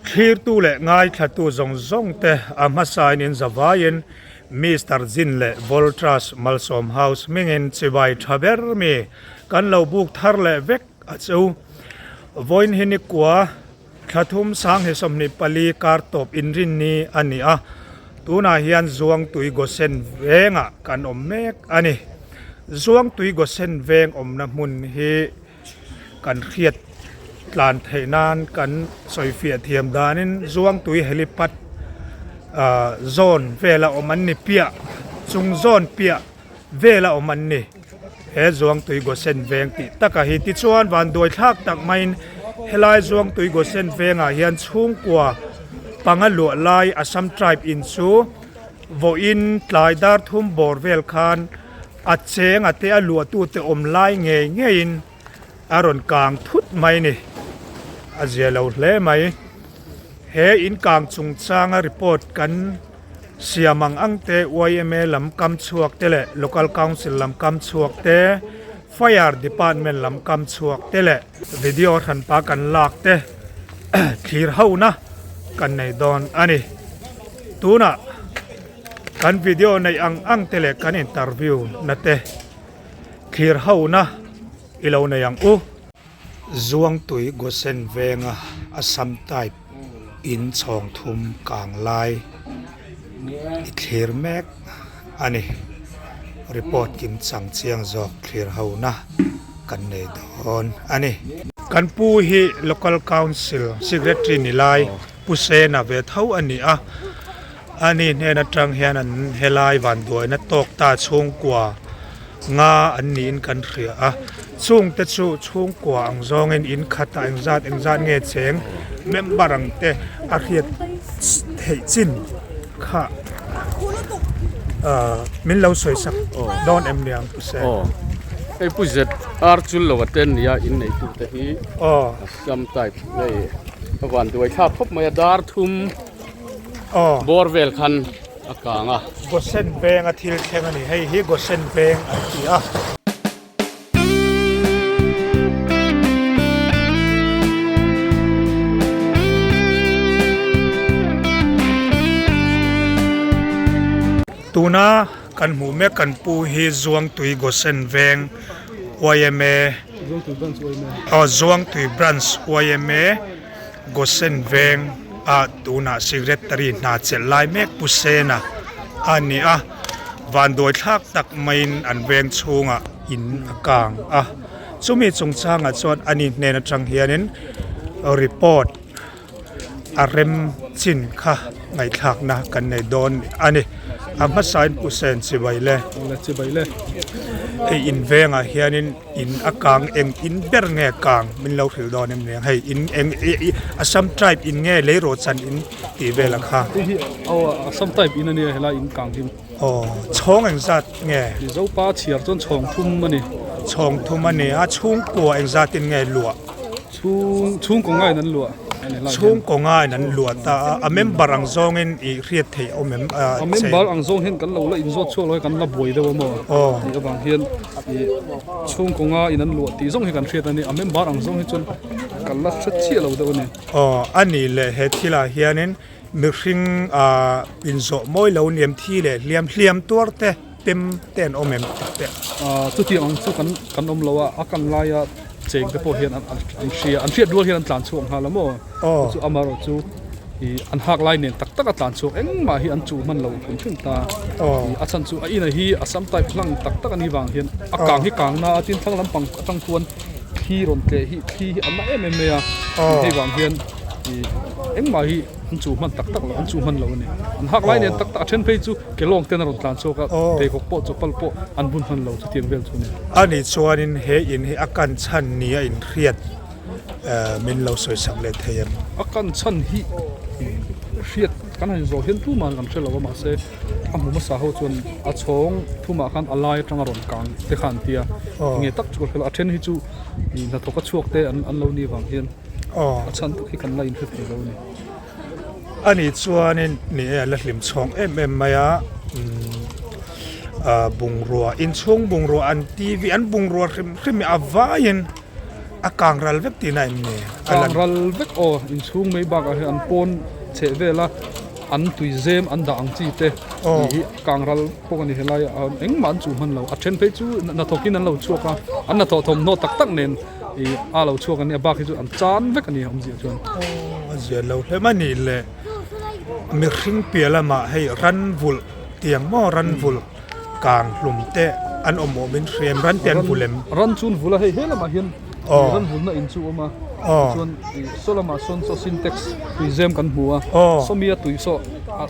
Thlirtu leh ngaithlatu zawng zawng te a hmasain in zavaiin Mister Jin leh Voltrust Malsawm House hmingin chibai tha ber mi kan lo buk thar leh vek a chu. Vawiin hi nikua thla thum sanghi 24 kar tawp inrinni a ni a, tunah hian Zuangtui Gosen vengah kan awm mek a ni. Zuangtui Gosen veng awmna hmun hi. Kan hriat tlan theih nan kan sawifiah thiam danin Zuangtui helipad ah zawn vela awm an ni piah chung zawn piah vela awm an ni he Zuangtui Gosen veng tih taka hi tichuan vanduai thlak tak maiin helai Zuangtui Gosen vengah hian chhungkua panga luah lai Assam tribe in chu vawiin tlai dar thum bawr vel khan A cheng a te a luahtute awm lai ngei ngeiin a rawn kang thut mai ni. A zia lo hle mai. He in kang chungchanga report kan siam ang ang te yma lam kam chhuak te leh Local Council lam kam chhuak te, Fire Department lam kam chhuak te leh video hranpa kan lak te thlir hona kan nei dawn a ni. Tunah. Kan video neih ang ang te leh kan interview na te thlir ho na i lo nei ang u. Zuangtui Gosen venga Assam type in chhawng thum kang lai i thlir mek a ni. Report kim chang chiang zawk thlir ho na kan nei dawn a ni. Kan pu hi Local Council Secretary ni lai Pu Sena ve tho a ni a. Ani hnen atang hian an helai vanduaina tawk ta chhungkua nga an niin kan hria a, chungte chu chhungkua ang zawngin in khatah engzat engzat nge cheng member ang te a hriat theih chin kha ahh min lo sawi sak dawn em niang Pu Sen. Aw hei Pu Zet ar chul lo a ten nia inneitute hi Assam type hei a vanduai thlak khawp mai a dar thum. Bawr vel khan a kang a. Gosen veng a thil thleng a ni. Hei hi Gosen veng an ti a. Tuna kan hmuh mek kan pu hi Zuangtui Gosen veng yma aw Zuangtui Branch yma. Gosen veng ah tunah secretary hna chelh lai mek Pu Sena a ni a, vanduai thlak tak maiin an veng chhungah in a kang a, chumi chungchangah chuan ani hnen atang hianin report a rem chin kha ngaihthlakna kan nei dawn a ni. A hmasain Pu Sen chibai le. Hei in vengah hianin. In a kang eng in ber nge kang min lo hrilh dawn em niang hei in eng i Assam tribe in nge leirawh chan in tih vel ang kha. Hei hi aw Assam type in a nia helai in kang hi. Aw chhawng eng zat nge? Mizopa chhiar chuan chhawng thum a ni. Chhawng thum a ni a chhungkua eng zat in nge luah? Chhung chhungkaw ngaiin an luah. Chhungkaw ngaiin an luah ta a, a member ang zawngin i hriat theih awm em? A member ang zawng hian kan lo la inzawt chhuak lo hi kan la buai deuh a maw? Tih avang hian i chhungkaw ngaiin an luah tih zawng hi kan hriat a ni. A member ang zawng hi chuan kan la hre chiah lo deuh a ni. Aw, a nih leh he thilah hianin mihring inzawh mawi lo niam thi leh hliam hliam tuar te pem te an awm em tih te. Chutiang ang chu kan kan awm lo a, a kan laia cheng te pawh hian an an hria an hriat rual hian an tlan chhuak nghal a maw? Chu amaherawh chu ih an hak lai nen tak tak a tlan chhuak engmah hi an chuh hman lo hrim hrim ta. A chhan chu a inah hi Assam type hlang tak tak a nih vang hian a kang hi kang na a tin thlang lampang atang chuan thli rawn tleh hi thli hi a na em em mai a hei vang hian ih engmah hi an chuh hman tak tak lo an chuh hman lo a ni an hak lai nen tak tak a then phei chu ke lawng ten a rawn tlan chhuak a pheikhawk pawh chawpal pawh an bun hman lo chutiang vel chu a ni. A nih chuanin he in hi a kan chhan ni a inhriat min lo sawi sak leh thei em? A kan chhan hi hriat kan han zawh hian tumah kan hre lo a mahse a hmu hmasa ho chuan a chhawng thumah khan a lai atanga rawn kang te kha an ti a enge tak chu ka hre lo a then hi chu hnathawk a chhuak te an lo nih vang hian a chhan tak hi kan la inhre thei lo a ni. A nih chuanin ni e a la hlim chhawng em em mai a bungrua inchhung bungrua an TV an bungrua hrim hrim hi a vaiin. A kang ral vek tihna em ni? Kang ral vek aw, inchhung mai bakah hian an pawn chheh vel a, an tui zem an dah ang chi te tih hi kang ral bawk a ni helai ah engmah an chuh hman lo, a then phei chu hnathawkin an lo chhuak a, an hnathawh thawmhnaw tak tak nen ih a lo chhuak a nia bak hi chu an chan vek a ni awmzia chuan. Aw a zia lo hle mai a ni le, mihring piah lamah hei ran vulh tiang maw ran vulh. Kang hlum te an awm awm in hrem ran te an vul em? Ran chu an vul a, hei he lamah hian ran vulna in chu a awm a, tichuan saw lamah sawn saw sintex tui zem kan hmu a, sawmia tui saw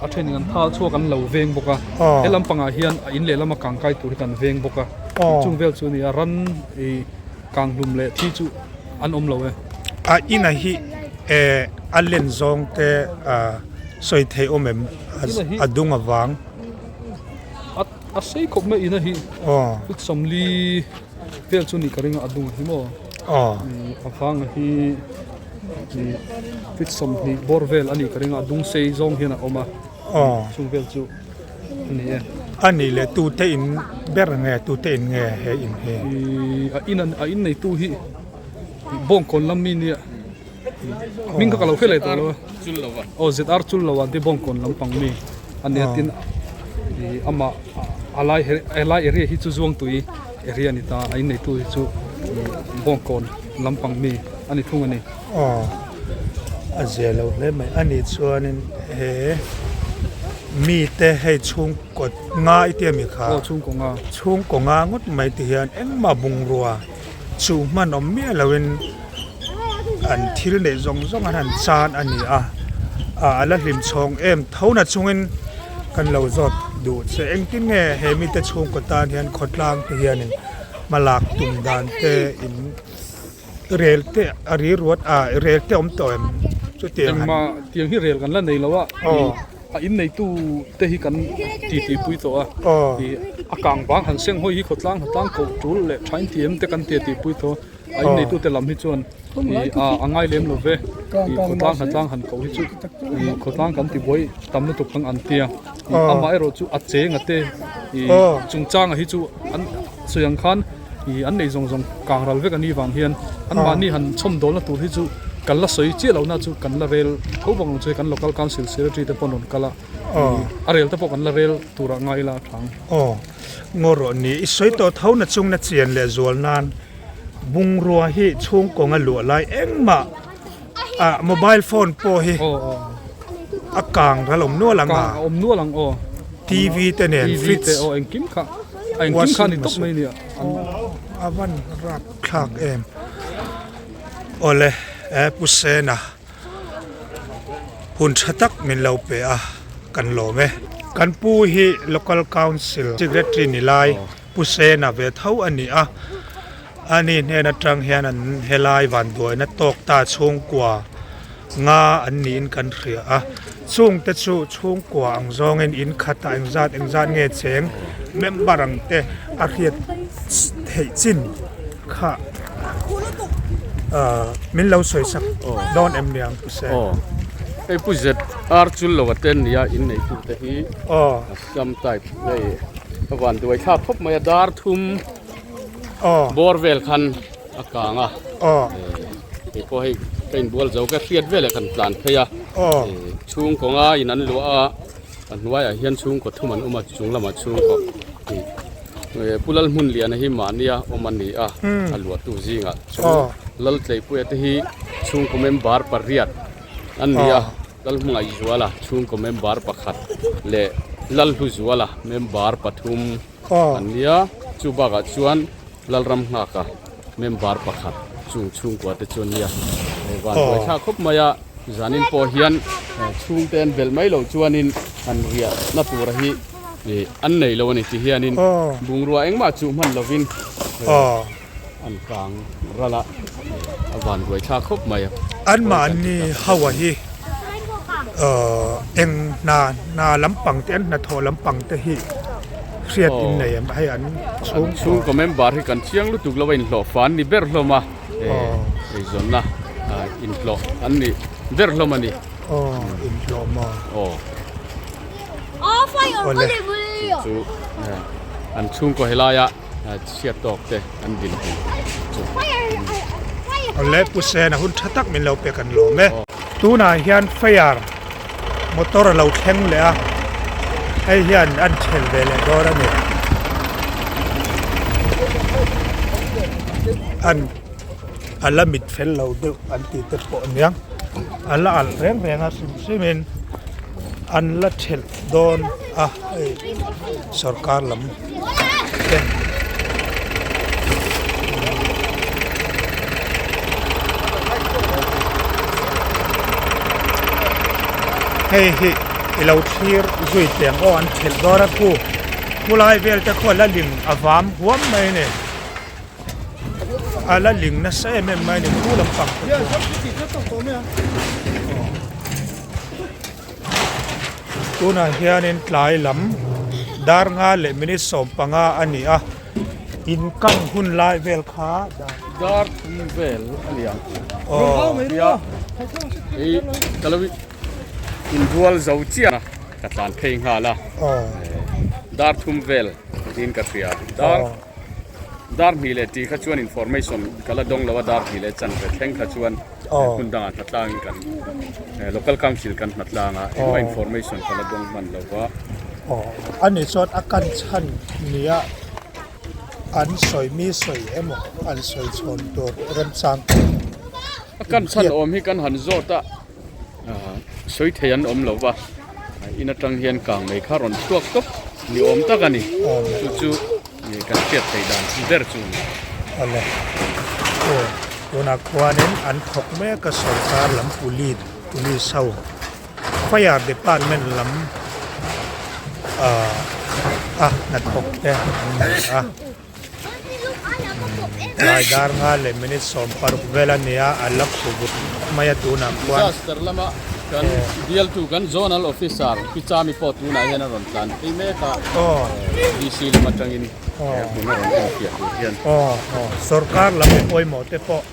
a thenin an thal chhuak an lo veng bawk a, he lampangah hian a in lehlam a kang kai tur hi kan veng bawk a, chung vel chu a ni a, ran kang hlum leh thi chu an awm lo e. A ina hi a len zawng te sawi theih awm em? A dung avang. A sei khawp mai ina hi kut sawmli vel chu nih ka ring a a dung hi maw a vang a hi kut sawmhnih bawr vel a nih ka ring a a dung sei zawng hian a awm a chung vel chu a ni e. A nih leh tute in ber nge tute in nge he in hi? A in a in neitu hi bawngkawn lam mi nia. Hming kha ka lo hre leh tawh lo a. Aw ZR chul lo an ti bawngkawn lampang mi a nia tin ih amah a lai a lai area hi chu Zuangtui area a ni ta a inneitu hi chu ih bawngkawn lampang mi a ni thung a ni. Aw a zia lo hle mai a nih chuanin he mite hei chhungkaw nga i tia mi kha aw chhungkaw nga chhungkaw nga ngawt mai ti hian engmah bungrua Chu hman awm miah loin an thil neih zawng zawng an han chan a ni a, a la hlim chhawng em tho na chungin kan lo zawt duh che. Engtin nge he mite chhungkaw tan hian khawtlang te hianin hma lak tum dan te in rel te a ri ruat a rel te awm tawh em chutiang han. Engmah tiang hi rel kan la nei lo a. A inneitu te hi kan titi pui tawh a, ih a kang vang han seng hawi hi khawtlang khawtlang koh tul leh thain tih em te kan titi pui tawh a, a inneitu te lam hi chuan ih a a ngai lem lo ve, ih khawtlang khawtlang han koh hi chu ih khawtlang kan ti buai tam lutuk ang an tia, ih amaherawh chu a chenga te ih chungchanga hi chu an sawi ang khan. Ih an nei zawng zawng kang ral vek a ni vang hian an mahni han chhawm dawlna tur hi chu kan la sawi chiah lohna chu kan la rel tho bawk ang chu hei kan local council secretary te pawh an rawn kal a ih a rel te pawh kan la rel turah ngai ila a tha ang. Aw ngaw rawh ni i sawi tawh tho na chung na chian leh zual nan bungrua hi chhungkawnga luah lai engmah ah mobile phone pawh hi a kang ral awm nual ang a. Kang a awm nual ang aw. TV te nen fridge. TV te aw engkim kha a engkim kha ni tawp mai nia. A van rap thlak em. Awle e Pu Sena hun tha tak min lo pe a kan lawm e. Kan pu hi Local Council Secretary ni lai Pu Sena ve tho a ni a. Ani hnen atang hian an helai vanduaina tawk ta chhungkua nga an niin kan hria a, chungte chu chhungkua ang zawngin in khatah engzat engzat nge cheng member ang te a hriat theih chin kha ahh min lo sawi sak dawn em niang Pu Sen. Aw hei Pu Zet ar chul lo a ten nia inneitu te hi Assam type hei a vanduai thlak khawp mai a dar thum. Bawr vel khan a kang a, kei pawh hei ka inbual zo ka hriat veleh kan tlan phei a, chhungkaw nga in an luah a, a hnuaiah hian chhungkaw thum an awm a, chung lamah chhungkaw Pu Lalhmunliana hi mahnia awm a ni a, a luahtu zingah chu Laltleipuia te hi chhungkaw member pariat an ni a, Lalhmangaihzuala chhungkaw member pakhat leh Lalhluzuala member pathum. An nia, chu bakah chuan Lalram nghaka member pakhat chung chhungkua te chu an nia. Van buai thlak khawp mai a, zanin pawh hian chhungte an belh mai loh chuanin han riah na tura hi an nei lo a ni ti hianin bungrua engmah chuh hman lovin an kang ral a, a van buai thlak khawp mai a. Anmahni ho hi eng hna hna lampang te an hnathawh lampang te hi hriat in nei em hei an chhungkaw chhungkaw member hi kan chiang lutuk lo a inhlawh fan ni ber hlawm a eizawnna inhlawh an ni ber hlawm a ni aw inhlawh maw aw awle chu an chhungkaw helaia chhiat tawk te an din thei chu. Awle Pu Sena hun tha tak min lo pe kan lawm e. Tunah hian fire motor a lo thleng leh a, hei hian an then ve leh dawn a ni. An a la mit fel lo deuh an tih te pawh aniang a la alh reng reng a hrim hrim in an la thelh dawn a hei sorkar lam ten hei hi i lo thlir zui teh ang aw an thelh dawn a khu khulai vel te khuan la ling a vam huam mai a ni. A la ling nasa em em mai a ni khu lampang te chu tunah hianin tlai lam dar nga leh minute 15 a ni a in kang hun lai vel kha dar thum vel a ni ang aw hei ka lo inbual zo chiah a ka tlan phei nghal a dar thum vel tiin ka hria dar. Dar hnih leh tih kha chuan information ka la dawng lo a, dar hnih leh chanve thleng kha chuan hmun dangah hna tlangin kan local council kan hna tlang a, engmah information ka la dawng hman lo va. Aw, ani chuan a kan chhan nia an sawi mi sawi emaw an sawi chhawn tur remchang tur. A kan chhan awm hi kan han zawt a. Sawi thei an awm lo va, in atang hian kang mai kha rawn chhuak tawp ni awm tak a ni. Chu chu kan hriat theih dan ber chu a ni. Awle, aw tunah khuanin an thawk mek a sorkar lam police police ho fire department lam ah a hnathawk te an ni a. Tlai dar nga leh minute 60 vel a nia, a la khu vut mai a tunah khuan. Disaster lama kan bialtu kan Zonal Officer Pi Chami pawh tunah hian a rawn tlan phei mek a, DC lam atangin he hmun a rawn enfiah tur hian. Sorkar lam mi pawimawh te pawh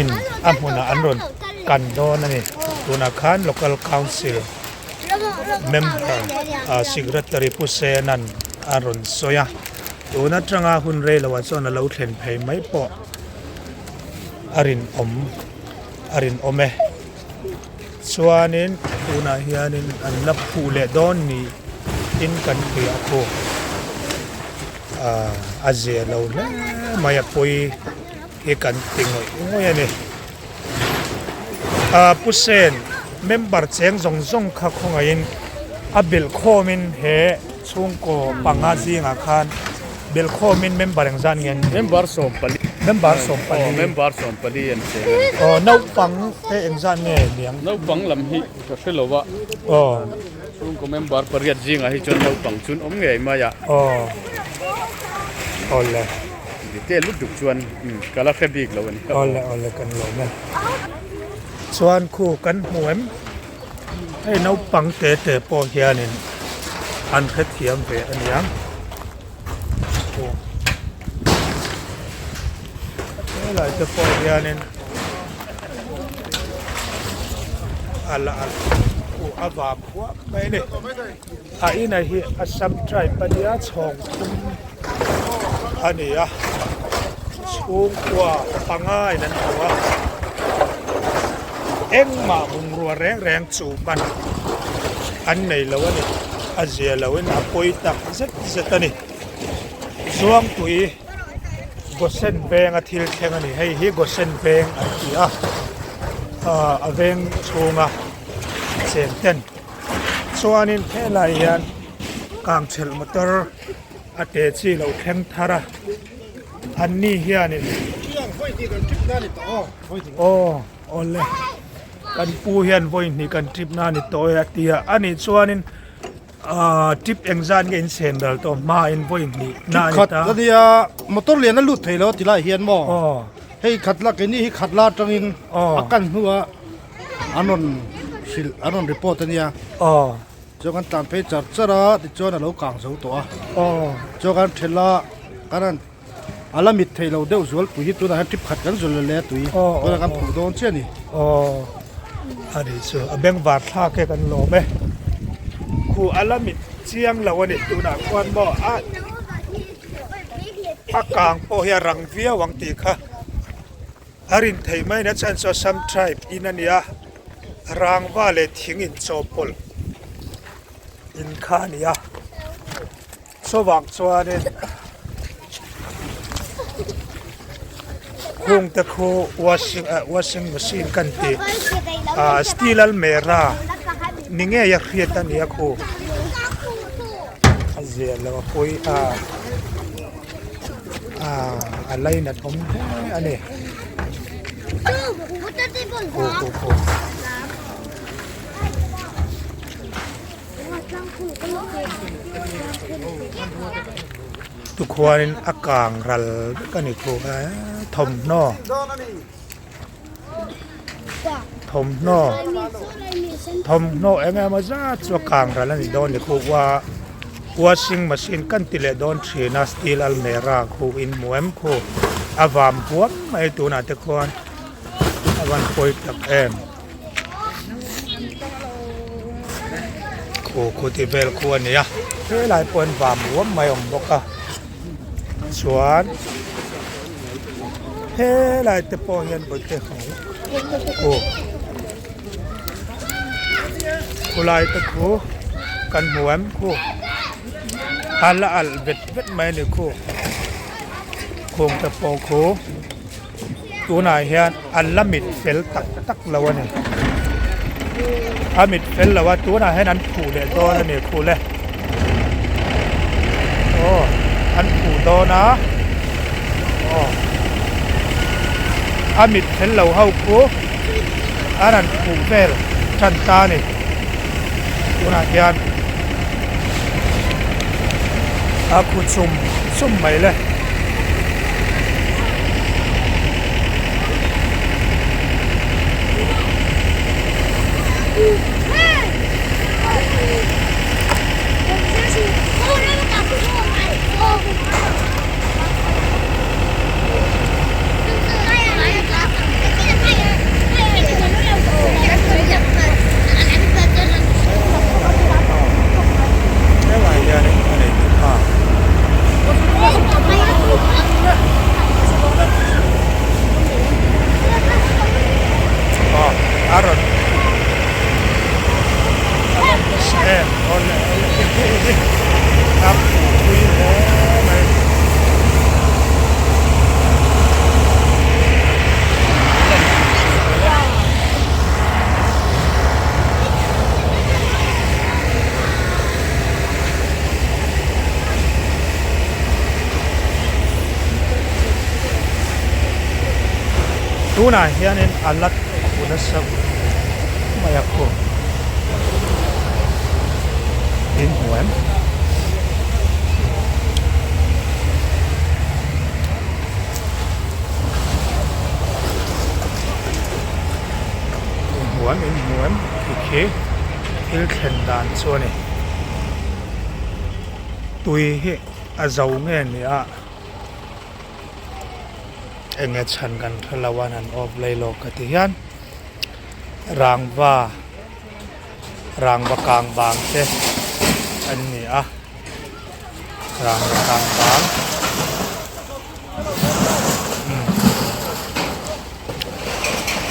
in a hmunah an rawn kan dawn a ni. Tunah khan Local Council member Secretary Pu Sena'n a rawn sawi a, tun atanga hun rei loah chuan a lo thlen phei mai pawh a rinawm a rinawm e. Chuanin tunah hianin an la phuh leh dawn niin kan hria a khu a zia lo hle mai a pawi. hi kan ti ngawih ngawih a ni. Ahh Pu Sen, member cheng zawng zawng kha khawngaihin a belhkhawmin he chhungkaw panga zingah khan belhkhawmin member engzat nge an ni? Member 14. Member 14. Aw, member 14 an cheng a ni. Aw, naupang te engzat nge niang? Naupang lam hi ka hre lo a. Aw. Chhungkaw member pariat zingah hi chuan naupang chun awm ngei mai a. Aw. Awle. Detail lutuk chuan ka la hre bik lo a ni. Awle awle kan lawm e. Chuan khu kan hmu em? Hei naupang te te pawh hianin an hrethiam ve a nia. Khu helai te pawh hianin a la alh khu a vam huam mai a ni. A inah hi Assam tribe a nia chhawng thum a ni a chhungkua panga in an hmu a engmah bungrua reng reng chu hman an nei lo a ni a zia lo in a pawi tak zet zet a ni Zuangtui Gosen veng a thil thleng a ni hei hi Gosen veng an ti a ah a veng chhunga cheng ten. Chuanin helai hian kangchelh motor a te chi lo thleng thar a anni hianin aw awle kan pu hian vawi hnih kan trip na ni tawh e a ti a anih chuanin ahh trip engzat nge in chhen dal tawh hmain vawi hnih na a ni ta ania motor lian a lut thei lo a ti lai hian maw hei khat la keini hi khat la atangin a kan hnuah. An rawn hrilh an rawn report a nia. Aw. Chuan kan tlan phei char char a tichuan a lo kang zo tawh a. Aw. Chuan kan thelh a kan han a la mit thei lo deuh zual pui hi tunah hian trip khat kan zul leh a tui. Aw. Tunah kan phuh dawn chiah a ni. Aw. A ni chu a bengvar thlak e kan lawm e. Khu a la mit chiang lo a ni tunah khuan maw a a kang pawh hi a rang viau ang tih kha. A rin theih mai na chhan chu Assam tribe in a nia, rangva leh thing inchawhpawlh in kha a ni a, chuvang chuanin khungte khu washing ah washing machine kan tih ah steel almera ni ngei a hriat a ni a khu a zia lo a pawi a ah a lainat awm hle a ni khu khu khu. Tukhuanin a kang ral vek a ni khu eee thawmhnaw thawmhnaw thawmhnaw eng emaw zat chu a kang ral a ni dawn ni khu ua washing machine kan ti leh dawn thin a steel almera khu in hmu em khu a vam huam mai tunah te khuan a van pawi tak em. Khu khu tih vel khu a ni a helai pawh hian vam ruam mai a awm bawk a chuan helai te pawh hian bawihte khu khulai te khu kan hmu em khu a la alh vet vet mai a ni khu khung te pawh khu. Tunah hian an la mit fel tak tak lo a ni. A mit fel lo a, tunah hian an phuh leh dawn a ni khuh le. Aw an phuh dawn a, aw a mit fel lo ho khu an han phuh vel tan ta a ni tunah hian a khu chum chum mai le. Helai hianin a nei tu pa. Aw a rawn a rawn em awle awle a phu pui hle mai. Tunah hianin a la khu nasa mai a khu in hmu em? In hmu em in hmu em tikhi thil thlen dan chu a ni. Tui hi a zo nge ni a enge chhan kan hre lo a an off lei lawk ka ti hian rangva rangva kang bang te an ni a rangva kang bang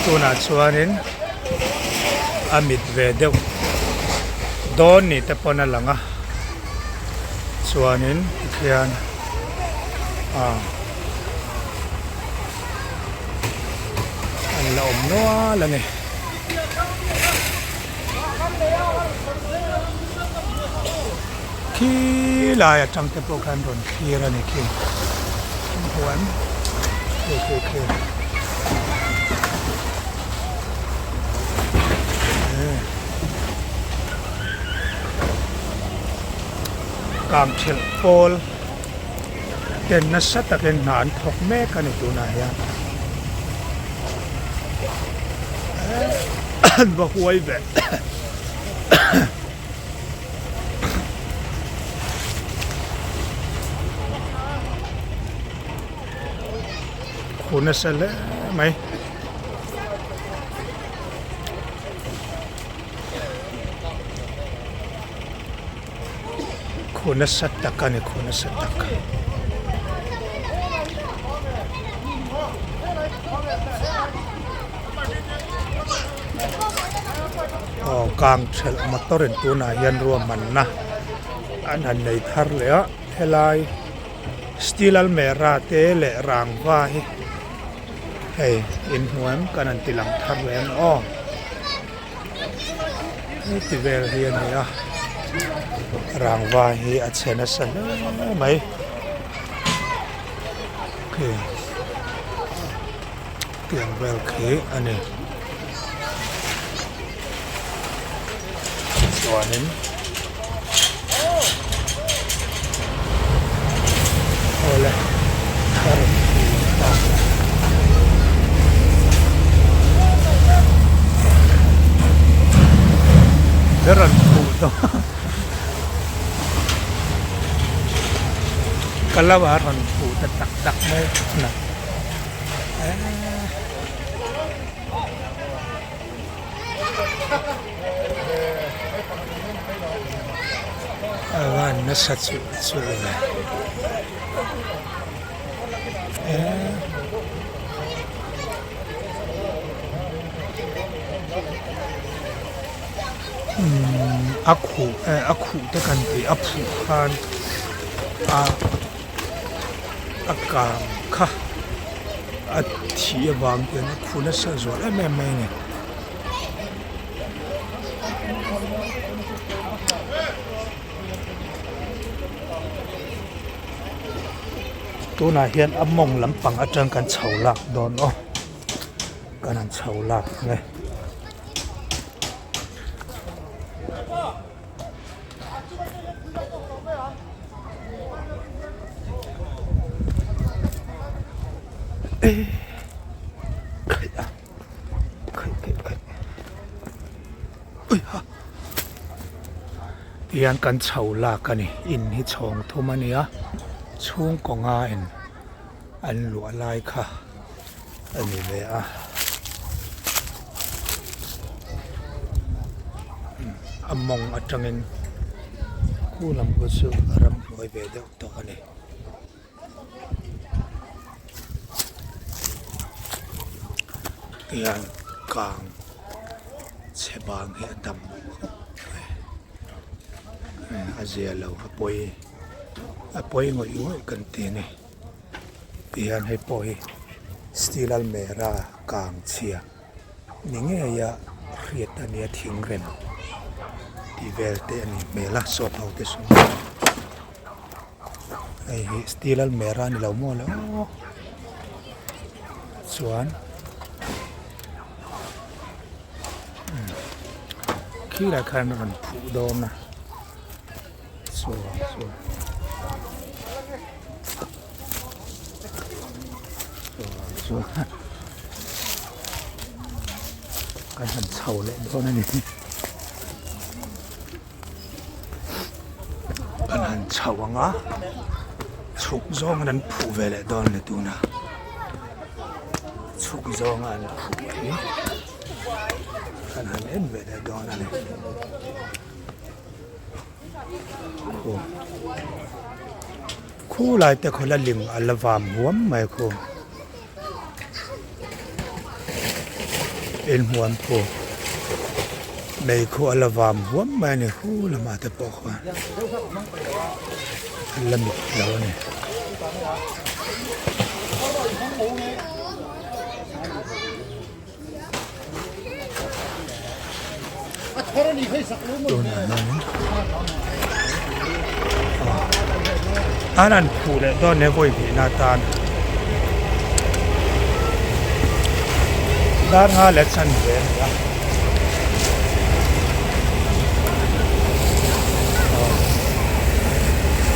tunah chuanin a mit ve deuh dawn ni te pawn a lang a chuanin tikhian ah an la awm nual a ni. Khi lai atang te pawh khan rawn thlir a ni khi huan khi khi khi kang thelh pawl ten nasa takin hna an thawk mek a ni tunah hian an va huai ve. Khu nasa hle mai. Khu nasa tak a ni khu nasa tak. Kang thelh motor in tunah hian ruahmanna an han nei thar leh a helai steel almera te leh rangva hi hei inhnuai kan han ti lang thar leh ang aw heti vel hi a ni a rangva hi a chhe nasa hle mai tiang vel khi a ni chuanin awle a rawn ti ta a rawn phuh dawn ka lo a rawn phuh ta tak tak mai a. A van nasa chulh chulh ve umm a khuh a khuh te kan tih a phuh khan a. a kang kha a thih avang hian a khu nasa zual em em mai a ni. Tunah hian a mawng lampang atang kan chho lak dawn aw kan han chho lak ang e. Tihian kan chho lak a ni in hi chhawng thum a ni a chhungkaw ngain an luah lai kha a ni ve a a mawng atangin khu lam khu chu a ramhnuai ve deuh tawh a ni. Tihian kang chhe bang hi a tam khawp mai a zia lo a pawi a pawi ngawih ngawih kan ti a ni. Tihian hei pawh hi steel almera kang chhia ni ngeia hriat a nia thingrem tih vel te a nih hmel a sawp ho te sawn hei hi steel almera a ni lo maw le aw chuan khilai khan a rawn phuh dawn a. Kan han chho leh dawn a ni kan han chho ang a chhuk zawng in an phuh ve leh dawn a ni tuna chhuk zawng a an phuh hi kan han en ve leh dawn a ni. Khu lai te khaw la lim a la vam huam mai khu inhmuam khu mei khu a la vam huam mai a ni khu lamah te pawh khuan a la mit lo a ni. An han phuh leh dawn e vawi hnihna atan dar nga leh chan ve a ni a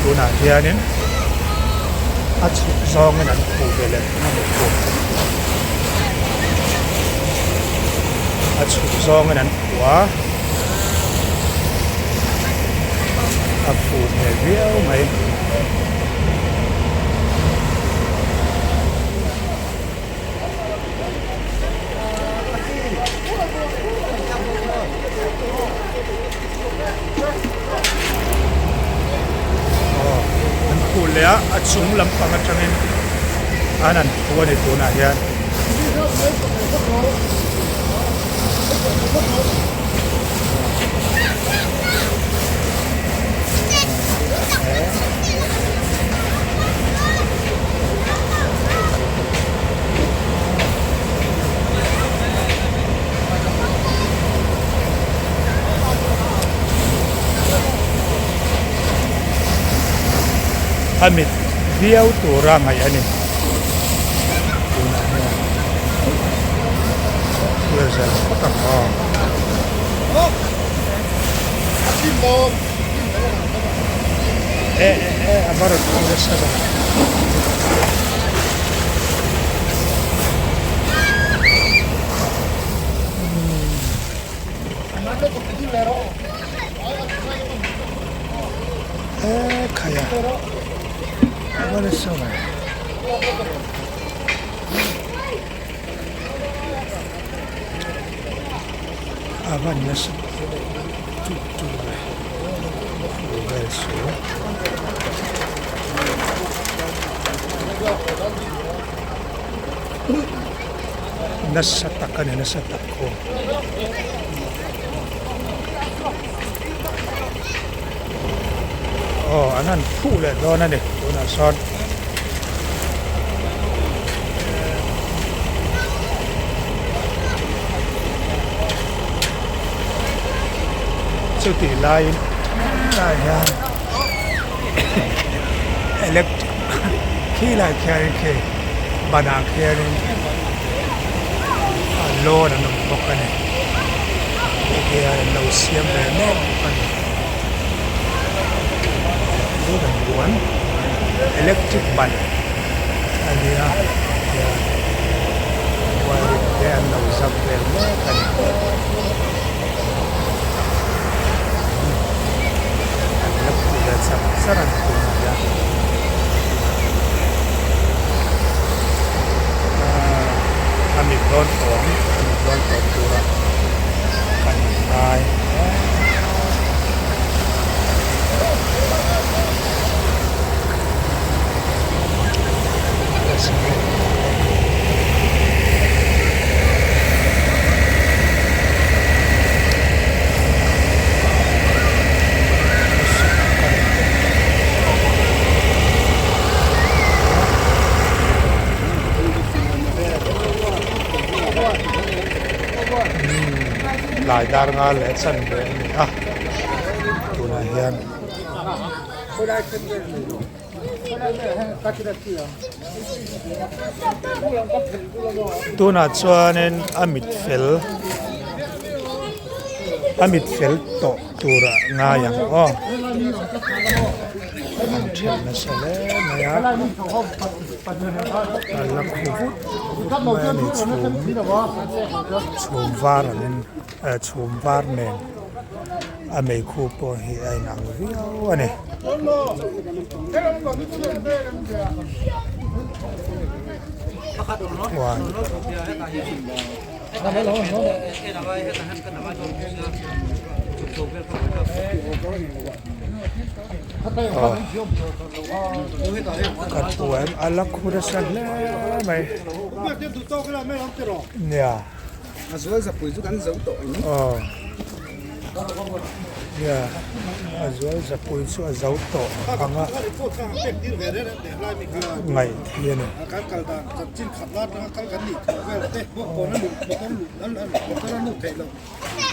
tunah hianin a chhuk zawngin an phuh ve leh thung a ni bawk. A chhuk zawngin an phuh a, a phuh hmel viau mai. An phuh leh a, a chung lampang atangin an an phuh a ni tunah hian. A mit viau tura ngaih a ni. Tunah hian thil zel phawt ang aw. E e e a va rawn kawng nasa ve. E khai a a va nasa ve. A va nasa chu chu ve khu vel chu. Nasa tak a ni nasa tak aw. Aw an han phuh leh dawn a ni tunah sawn. Chutih laiin tlaiah hian electric khilaiah khianin khi banah khianin lawn an awm bawk a ni. Tikhian an lo siam ve mek bawk a ni. Tun buan electric ban a nia hian wiring te an lo zam vel mek a ni. An la phu ve char char a ni tunah hian. A mit dawn tawm a mit dawn tawm tura kan ngai Tlai dar nga leh chan ve a ni a tunah hian tunah chuanin a mit fel a mit fel tawh turah ngai ang aw. An then nasa hle mai a a la khu vut vut mai a ni chhum chhum var angin eh chhum var nen a meikhu pawh hi a inang viau a ni. Ka thu em a la khu nasa hle mai nia. A zual zapui chu kan zo tawh ang. Aw. Nia, a zual zapui chu a zo tawh ang a. Ngaih thi a ni.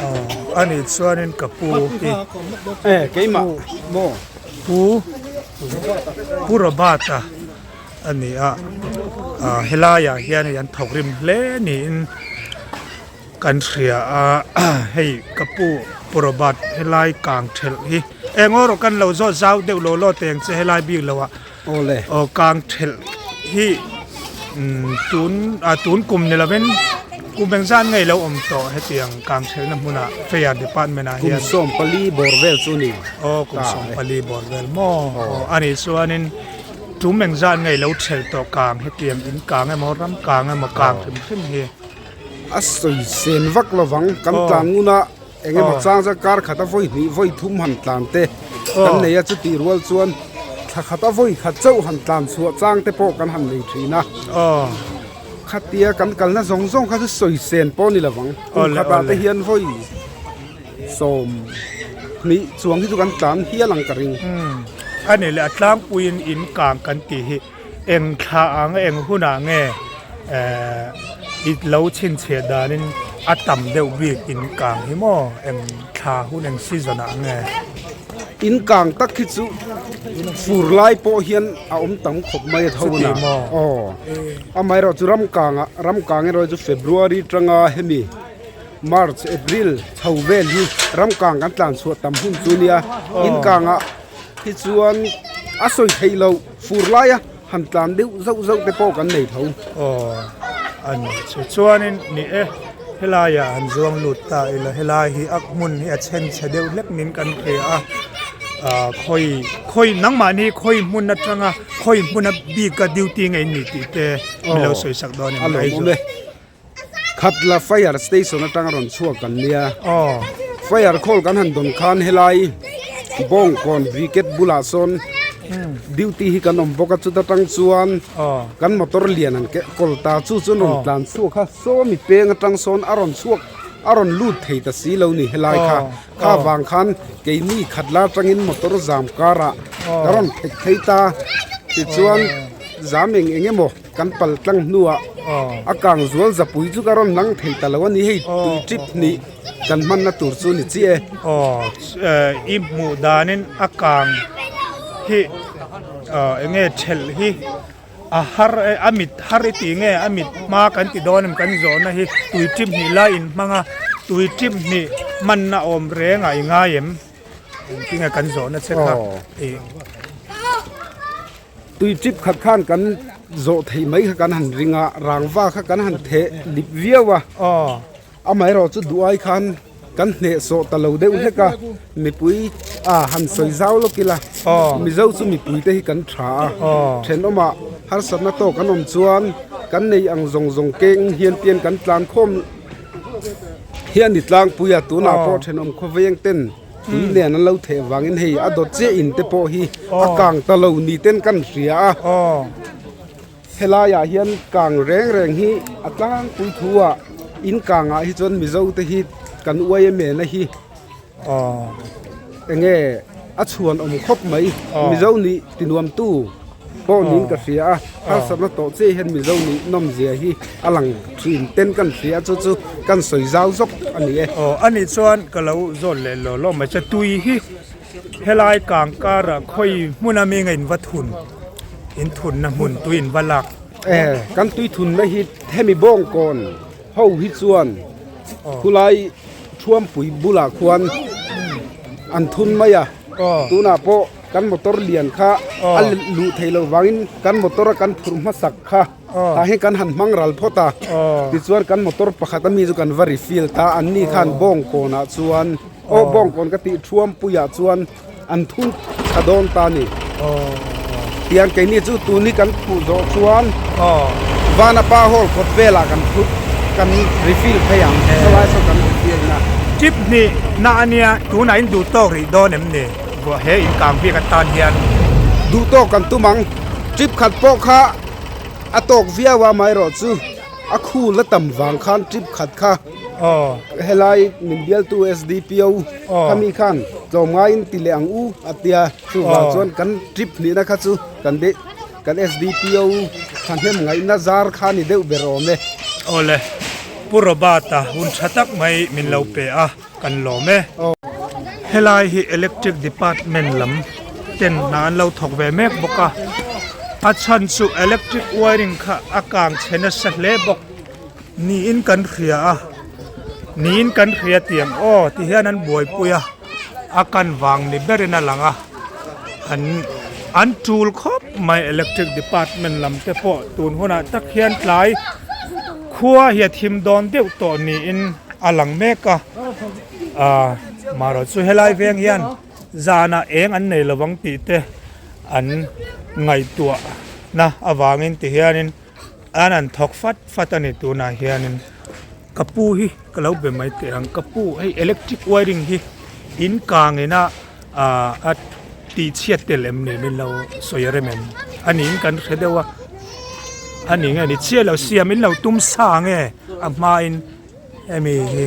Aw, ani chuanin ka pu hi. Eh, keimah maw? Pu, Pu Robert-a. a ni a ah helaiah hian hei an thawk rim hle niin kan hria a hei ka pu pu Robert helai kang thelh hi eng aw rawh kan lo zawt zau deuh law law teng che helai bik lo ah awle aw kang thelh hi umm tun ah tun kum ni lovin kum engzat nge ilo awm tawh hetiang kang thelhna hmunah fare department ah hian kum 14 bawr vel chu a ni aw kum 14 bawr vel maw aw a nih chuanin. Tum engzat nge ilo thelh tawh kang hetiang in kang emaw ram kang emaw kang hrim hrim hi. A sawi sen vak lovang kan tlan ngun a eng emaw chang chuan kar khat a vawi hnih vawi thum han tlan te kan nei a chutih rual chuan thla khat a vawi khat chauh han tlan chhuah chang te pawh kan han nei thin a. Khatia kan kalna zawng zawng kha chu sawi sen pawh a ni lovang kum khatah te hian vawi 20 chuang hi chu kan tlan hial ang ka ring. A ni leh a tlangpuiin in kang kan tih hi eng thla ang eng hunah nge i lo chhinchhiah danin a tam deuh bik in kang hi maw eng thla hun eng season ah nge. In kang tak hi chu fur lai pawh hian a awm tam khawp mai a tho na. Aw. Amaherawh chu ram kangah ram kang erawh chu February tanga hemi March, April chho vel hi ram kang kan tlan chhuah tam hun chu nia. In kangah hi chuan a sawi theih loh fur laia han tlan deuh zauh zauh te pawh kan nei tho. Aw a ni chu chuanin ni e helaiah han zuang lut ta ila helai hi a hmun hi a chhen chhe deuh hlek nin kan hria a ah khawi khawi nangmahni khawi hmun atanga khawi hmuna bika duty nge in nih tih te min lo sawi sak dawn em ni Aizawl. Khatla fire station atanga rawn chhuak kan nia. Fire call kan han dawn khan helai Bawngkawn brigade bulah sawn duty hi kan awm bawk a chuta tang chuan kan motor lian an keh kawl ta chu chuan rawn tlan chhuak a sawmi peng atang sawn a rawn chhuak a rawn lut thei ta si lo ni helai kha kha vang khan keini Khatla atangin motor zam karah ka rawn phek phei ta tichuan zam eng eng emaw. Kan pal tlang hnuah a kang zual zapui chu ka rawn lang thei ta lo a ni hei tui trip hnih kan hmanna tur chu ni chiah e. Aw i hmuh danin a kang hi eng nge thelh hi a har e a mit har i tih nge a mit hma kan ti dawn em kan zawhna hi tui trip hnih lai in hmang a tui trip hnih hmanna awm reng ah i ngai em engtin nge kan zawhna che kha i. Tui trip khat khan kan zawh theih mai kha kan han ring a, rangva kha kan han theh lip viau a, amaherawh chu duh ai khan kan hneh sawh ta lo deuh hlek a, mipui a han sawi zau lawk ila, Mizo chu mipui te hi kan tha a, thenawmah harsatna tawk an awm chuan kan nei ang zawng zawng keng hian pian kan tlan khawm hian ni tlangpui a, tunah pawh thenawm khawveng ten. Tui nen an lo theh vangin hei a dawt chiah in te pawh hi a kang ta lo ni ten kan hria a. Helaiah hian kang reng reng hi a tlangpui thu ah in kangah hi chuan Mizo te hi kan uai em em a hi enge a chhuan awm khawp mai Mizo nih ti nuam tu pawh niin ka hria a harsatna tawh chiah hian Mizo nih nawm zia hi a lang thin ten kan hria a chu chu kan sawi zau zawk a ni e. Aw a nih chuan ka lo zawt leh law law mai che tui hi helai kang karah khawi hmuna mi nge in va thun in thunna hmun tui in va lak. E kan tui thunna hi hemi bawngkawn ho hi chuan khulai thuampui bulah khuan an thun mai a tunah pawh. Kan motor lian kha a luh theih loh vangin kan motor a kan phurh hmasak kha tah hian kan han hmang ral phawt a, tichuan kan motor pakhat ami chu kan va refill ta, an ni khan bawngkawnah chuan aw bawngkawn ka tih thuampuiah chuan an thun tha dawn ta a ni. Tiang keini chu tun hi kan phuh zawh chuan Vanapa hall kawt velah kan phut kan refill phei ang sawlai saw kan refill na. Trip hnih na ania tunah in duh tawk rih dawn em ni? Buah he in kang bik atan hian. Duh tawk kan tum ang. Trip khat pawh kha a tawk viau a amaherawh chu a khu la tam vang khan trip khat kha helai min bialtu SDPO khami khan tlawmngaiin ti leh ang u a tia chuvang chuan kan trip hnihna kha chu kan be kan SDPO thahnem ngaihna zar kha ni deuh ber awm e. Awle Pu Robert-a hun tha tak mai min lo pe a. Kan lawm e. Helai hi electric department lam ten hna an lo thawk ve mek bawk a. A chhan chu electric wiring kha a kang chhe nasa hle bawk niin kan hria a. Niin kan hria tiang aw ti hian an buaipui a. A kan vang ni berin a lang a. An an tul khawp mai electric department lam te pawh tun hunah tak hian tlai khua hi a thim dawn deuh tawh niin a lang mek a ah marawh chu helai veng hian zanah eng an nei lovang tih te an ngaihtuah na avangin ti hianin an han thawk fat fat a ni tunah hianin ka pu hi ka lo be mai teh ang ka pu hei electric wiring hi in kang ina ah a tih chhiat tel em ni min lo sawi a rem em a niin kan hre deuh a a ni nge ni chiah lo siam in lo tum sa nge a hmain. Hemi hi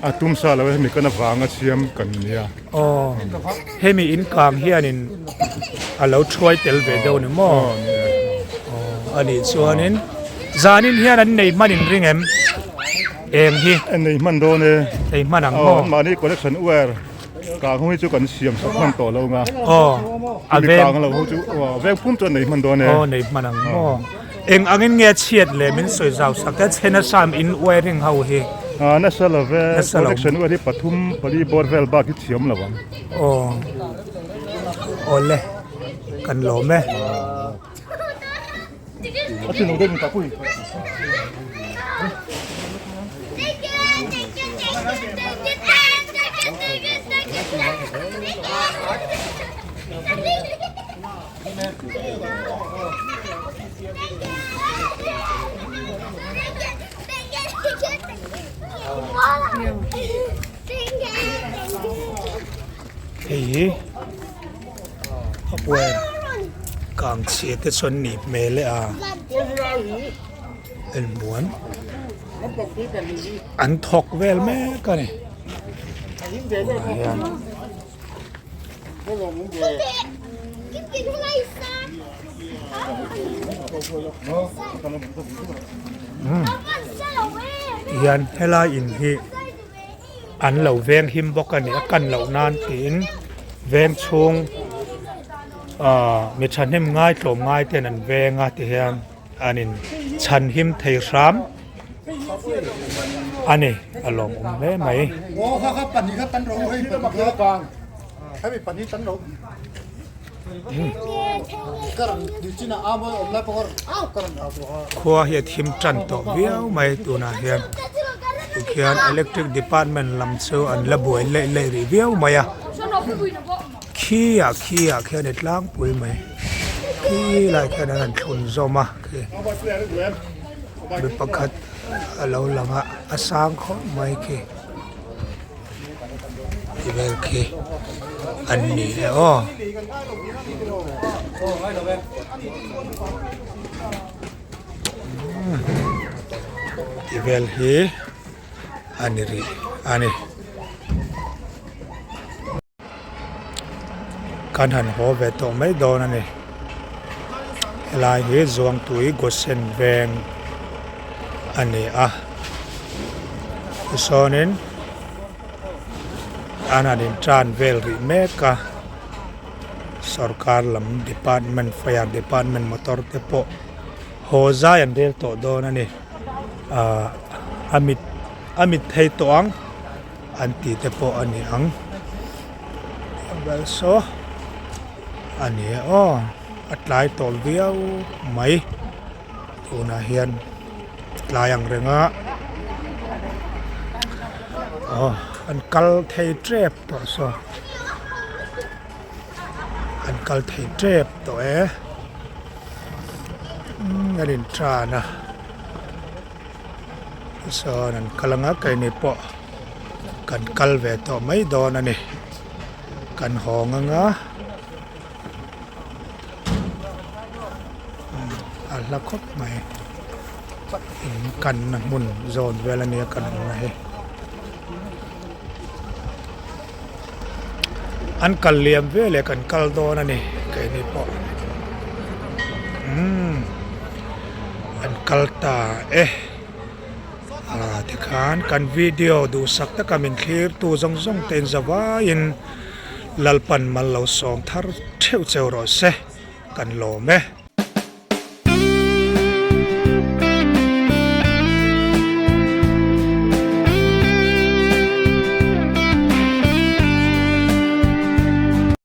a tum sa lo hemi kan avanga siam kan nia. Aw hemi in kang hianin a lo thuai tel ve deuh ni maw? Aw anih chuanin zanin hian an nei hman in ring em? Eng hi? An nei hman dawn e. Nei hman ang maw? Aw mahni connection wire. Kang ho hi chu kan siam sak hman tawh lo nga. Aw. A veng. Kang lo ho chu veng pum chuan nei hman dawn e. Aw nei hman ang maw. Eng angin nge chhiat leh min sawi zau sak te chhena sam in wiring ho hi. A nasa lo ve. Connection wire hi pathum pali bawr vel bak hi thiam lo ang. Aw. Awle kan lawm e. Hei hi a buai kang chhia te chuan nih hmel e a elmuan an thawk vel mek a ni tunah hian. Tihian helai in hi an lo veng him bawk a ni a kan loh nan tiin veng chhung ahh mi thahnem ngai tlawm ngai ten an veng a tihian an in chhan him thei hram a ni a lawmawm hle mai. Khua hi a thim tan tawh viau mai tunah hian tikhian electric department lam chu an la buai laih laih rih viau mai a khi ah khi ah khian i tlangpui mai khi lai khian an han thlun zawm a khi mi pakhat a lo lang a a sang khawp mai khi. Ti vel khi an ni e aw. Ti vel hi a ni rih a ni. Kan han haw ve tawh mai dawn a ni. Helai hi Zuangtui Gosen veng a ni a. Tichuanin an han in tan vel rih mek a. Sorkar lam department fire department motor te pawh haw zai an rel tawh dawn a ni. Ahh a mit a mit thei tawh ang. An tih te pawh a ni ang vel saw a ni e aw a tlai tawh viau mai tunah hian tlai ang reng a aw an kal thei tep tawh saw an kal thei tep tawh e umm an in tan a. Tichuan an kal anga keini pawh kan kal ve tawh mai dawn a ni kan hawng anga a hla khawp mai in kanna hmun zawn vel ania kan awmna hi an kal liam veleh kan kal dawn a ni keini pawh umm. An kal ta e. Ah tikhan kan video duhsak taka min thlirtu zawng zawng te in zavaiin Lalpan mal lo sawm thar theuh cheu rawh se kan lawm e.